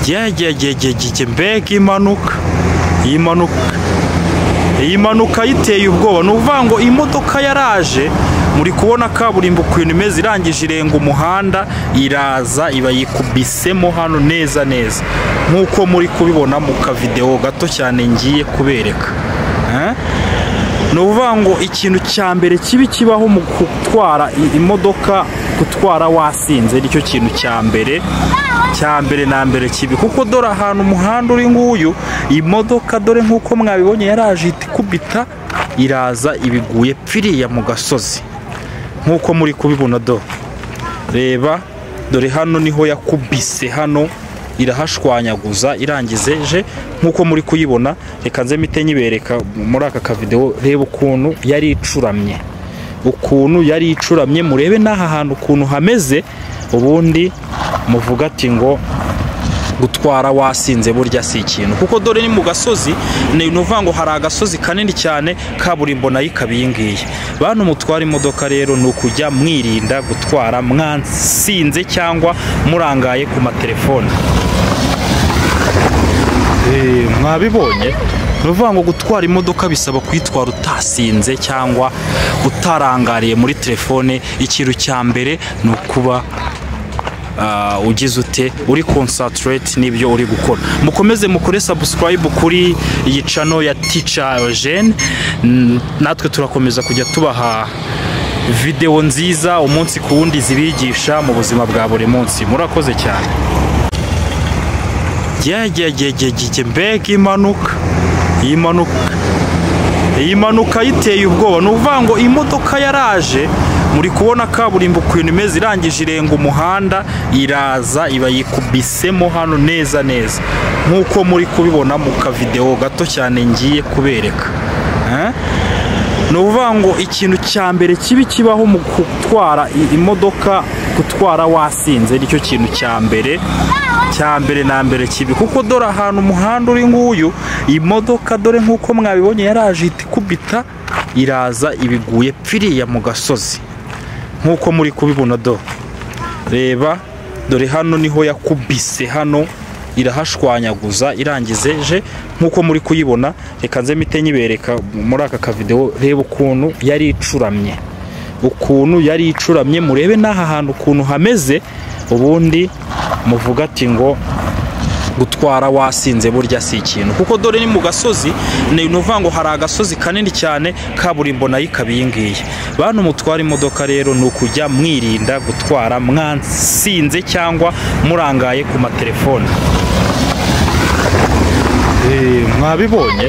Yegegegege, mbega impanuka! Iyi mpanuka, iyi mpanuka yiteye ubwoba. Ni ukuvuga ngo imodoka yaraje, muri kubona kaburimbo ukuntu imeze, irangije irenga umuhanda, iraza iba yikubisemo hano neza neza, nk'uko muri kubibona mu kavidewo gato cyane ngiye kubereka. Ni ukuvuga ngo ikintu cya mbere kibi kibaho mu gutwara imodoka, gutwara wasinze, nicyo kintu cya mbere, cya mbere na mbere kibi. Kuko dore ahantu umuhanda uri nguyu, imodoka dore nk'uko mwabibonye yaraje ihita ikubita, iraza ibiguye pfiriya mu gasozi, nk'uko muri kubibona. Do reba, dore hano niho yakubise, hano irahashwanyaguza, irangizeje nk'uko muri kuyibona. Reka nze mpite nyibereka muri aka kavidewo. Reba ukuntu yari icuramye, ukuntu yari icuramye, murebe n'aha hantu ukuntu hameze, ubundi muvuga ati ngo gutwara wasinze burya si ikintu. Kuko dore ni mu gasozi, ni ukuvuga ngo hari agasozi kanini cyane, kaburimbo nayo ikaba iyi ngiyi. Bantu mutwara imodoka rero, ni ukujya mwirinda gutwara mwasinze cyangwa murangaye ku matelefone. Mwabibonye, ni ukuvuga ngo gutwara imodoka bisaba kuyitwara utasinze cyangwa utarangariye muri telefone. Ikintu cya mbere ni ukuba ugize ute, uri concentrate n'ibyo uri gukora. Mukomeze mukore subscribe kuri iyi channel ya Teacher Eugene. Natwe turakomeza kujya tubaha video nziza umunsi ku wundi zibigisha mu buzima bwa buri munsi. Murakoze cyane. Yegegegege, mbega impanuka! Iyi mpanuka, iyi mpanuka yiteye ubwoba. Ni ukuvuga ngo imodoka yaraje, muri kubona kaburimbo ukuntu imeze, irangije irenga umuhanda, iraza iba yikubisemo hano neza neza, nk'uko muri kubibona mu kavidewo gato cyane ngiye kubereka. Ni ukuvuga ngo ikintu cya mbere kibi kibaho mu gutwara imodoka, gutwara wasinze, nicyo kintu cya mbere, cya mbere na mbere kibi. Kuko dore ahantu umuhanda uri nguyu, imodoka dore nk'uko mwabibonye yaraje ihita ikubita, iraza ibiguye pfiriya mu gasozi, nk'uko muri kubibona. Do reba, dore hano niho yakubise, hano irahashwanyaguza, irangizeje nk'uko muri kuyibona. Reka nze mpite nyibereka muri aka kavidewo. Reba ukuntu yari icuramye, ukuntu yari icuramye, murebe n'aha hantu ukuntu hameze, ubundi muvuga ati ngo gutwara wasinze burya si ikintu. Kuko dore ni mu gasozi, ni ukuvuga ngo hari agasozi kanini cyane, kaburimbo nayo ikaba iyi ngiyi. Bantu mutwara imodoka rero, ni ukujya mwirinda gutwara mwasinze cyangwa murangaye ku matelefone. Mwabibonye,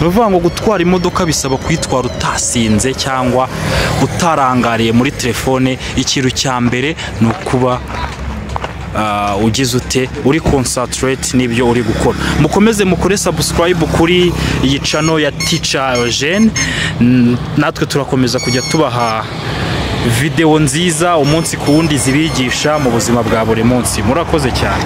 ni ukuvuga ngo gutwara imodoka bisaba kuyitwara utasinze cyangwa utarangariye muri telefone. Ikintu cya mbere ni ukuba ugize ute, uri concentrate n'ibyo uri gukora. Mukomeze mukore subscribe kuri iyi channel ya Teacher Eugene. Natwe turakomeza kujya tubaha video nziza umunsi ku wundi zibigisha mu buzima bwa buri munsi. Murakoze cyane.